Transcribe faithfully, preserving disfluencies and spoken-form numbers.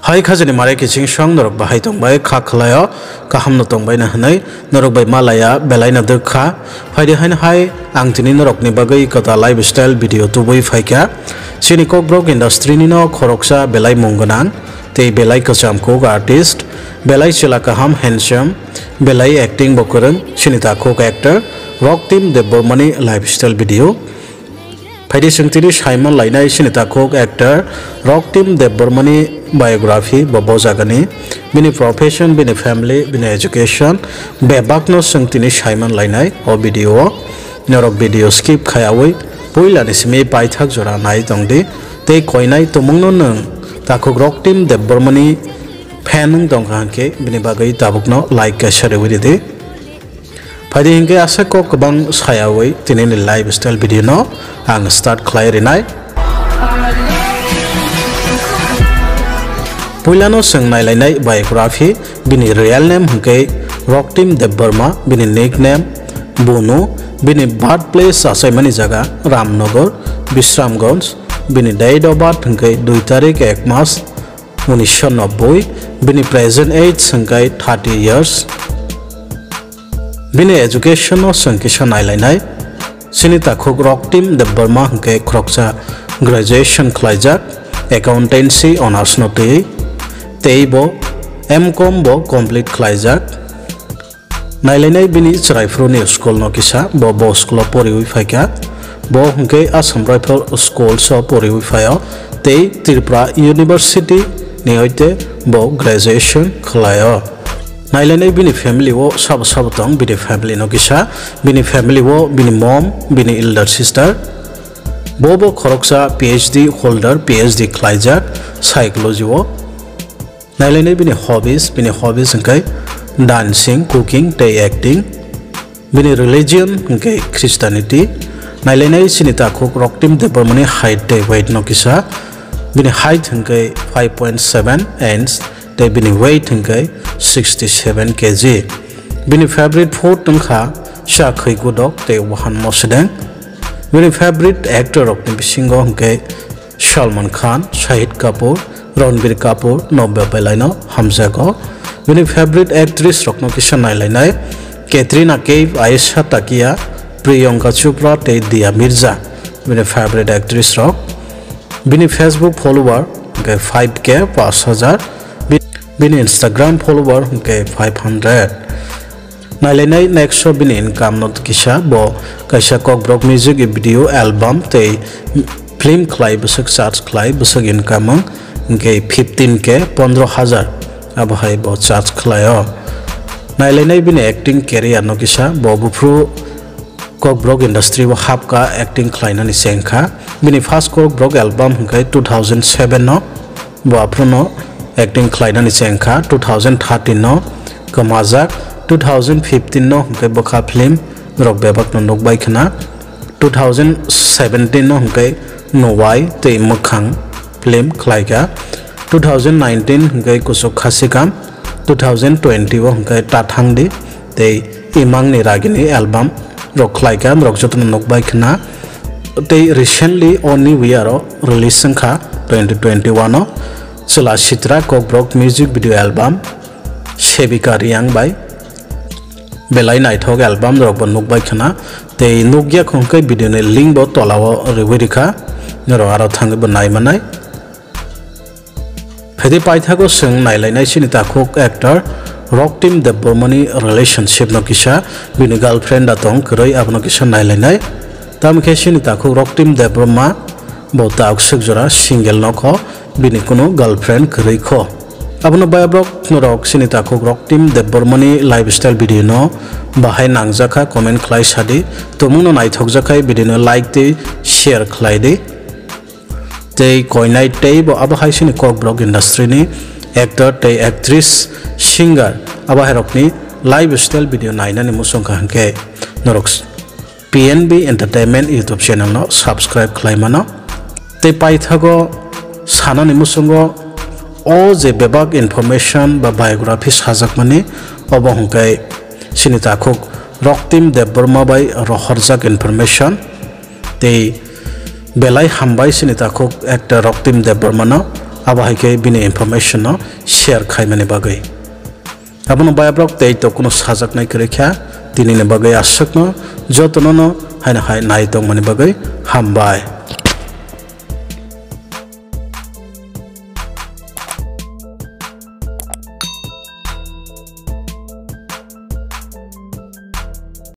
Hai khajani mare kiching song norok bahai tongbai kha khwlaio, kaham no tongbai na hwnwi norok bai malaya belai no dwk kha. Phaidi haino hai ang tini norok ni bagwi kota lifestyle video tubui phaikha. Chini Kokborok industry ni no khoroksa belai mung gwnang tei belai kwcham kuk artist, belai chwla kaham handsome, belai acting bo kwrwng chini takhuk actor Roktim Debbarma ni lifestyle video. Phaidi chwng tini saiman lainai chini takhuk actor Roktim Debbarma ni biography bo bo jagani, bini profession, bini family, bini education, bebakno chwng tini saiman lainai o video o. Norok video skip khaiyawi puilani simi paithak jora nai tongdi, tei koinai tumungno nwng takhuk Roktim Debbarma ni fan wng tongkha hwnkhe bini bagwi tabukno like kaisa rewi ridi. Phaidi hinkhe aswk kok kwbang sayawi tinini lifestyle video no ang start khlai rinai. Puilano chwng nailainai biography, bini real name hwnkhe Roktim Debbarma, bini nickname Bunu, bini birthplace achaimani jaga Ramnagar, Bisramganj, bini date of birth hwnkhe dui tarik ek mas unisho nobboi, bini present age hwnkhe thirty years. Bini education no chwng kisa nailainai. Chini takhuk Roktim Debbarma hwnkhe khoroksa graduation khlaijak accountancy honours no twiwi, tei bo M Com bo complete khlaijak. Nailainai bini chwraiphuru ni school no kisa, bo bo school o poriwi phaikha. Bo hwnkhe Assam Rifle Schools o poriwi phaio tei Tripura University ni hoite bo graduation khlaio. Nailainai bini family o sabo sabo tong, bini family no kisa, bini family o bini mom, bini elder sister. Bo bo khoroksa P H D holder, P H D khlaijak psychology o. Nailainai bini hobbies, bini hobbies hwnkhe dancing, cooking tei acting. Bini religion hwnkhe Christianity. Nailainai chini takhuk Roktim Debbarma ni height tei weight no kisa. Bini height hwnkhe five point seven inch tei bini weight hwnkhe sixty seven K G. Bini favorite food wngkha chakhwi gudok tei wahan mosedeng. Bini favorite actor rokni bisingo hwnkhe Salman Khan, Shahid Kapoor, Ranbir Kapoor no bebelaino hamjago. Bini favorite actress rokno kisa nailainai Katrina Kaif, Ayesha Thakia, Priyanka Chopra tei Diya Mirza. Bini favorite actress rok. Bini Facebook follower hwnkhe five K, paanch hajar. Bi-, bini Instagram follower hwnkhe five hundred. Nailainai next o bini income no kisa, bo kaisa Kokborok music video album tei film khlai bwswk charge khlai, bwswk income wng hwnkhe fifteen K, pondro hajar, abo hai bo charge khlaio. Nailainai bini acting career no kisa, bo buphuru Kokborok industry o hapkha acting khlainani chengkha. Bini first Kokborok album hwnkhe two thousand seven no, bo aphuru no acting khlainani chengkha. Two thousand thirteen no Kwmajak, two thousand fifteen no hwnkhe bwkha film rok bebak no nukbai khna. Two thousand seventeen no hwnkhe Nuwai tei Mwkhang film khlaikha. Two thousand nineteen hwnkhe Kuchuk Khasikam, two thousand twenty o hwnkhe Tathangdi tei Imangni Ragini album rok khlaikha, norok jotono nukbai khna. Tei recently o New Year o release wngkha twenty twenty-one o Chwla Sitra Kokborok music video album Sevika Reang bai. Belai naithok album rok bo nukbai khna. Tei nukya khwngkhe video ni link bo tola o riwi rikha. Norok aro thangwi bo naimanai. Phaidi paithago chwng nailainai chini takhuk actor Roktim Debbarma ni relationship no kisa, bini girlfriend da tong kwrwi, abono kisa nailainai. Tamokhe chini takhuk Roktim Debbarma bo tauk swk jora single nokho, bini kunu girlfriend kwrwi kho. Abono bayabrok norok chini takhuk Roktim Debbarma ni lifestyle video no bahai nangjakha comment khlai sadi, tumungno naithokjakhai video no like tei share khlai di. Tei koinai teibo abo hai sini Kokborok industry ni actor tei actress, singer abo hai rokni lifestyle video nainani muchungkha hwnkhe norok P N B Entertainment YouTube channel no subscribe khlai mano. Tei paithago sanani muchungo o je bebak information ba biography sajakmani, obo hwnkhe chini takhuk Roktim Debbarma bai rohorjak information. Tei belai hambai chini takhuk actor Roktim Debbarma no. Abo hai khe bini information no share khaimani bagwi. Abono bayaprok tei to kuno sajaknai kwrwi kha, tinini bagwi aswkno jotono no haino hai nai tongmani bagwi hambai.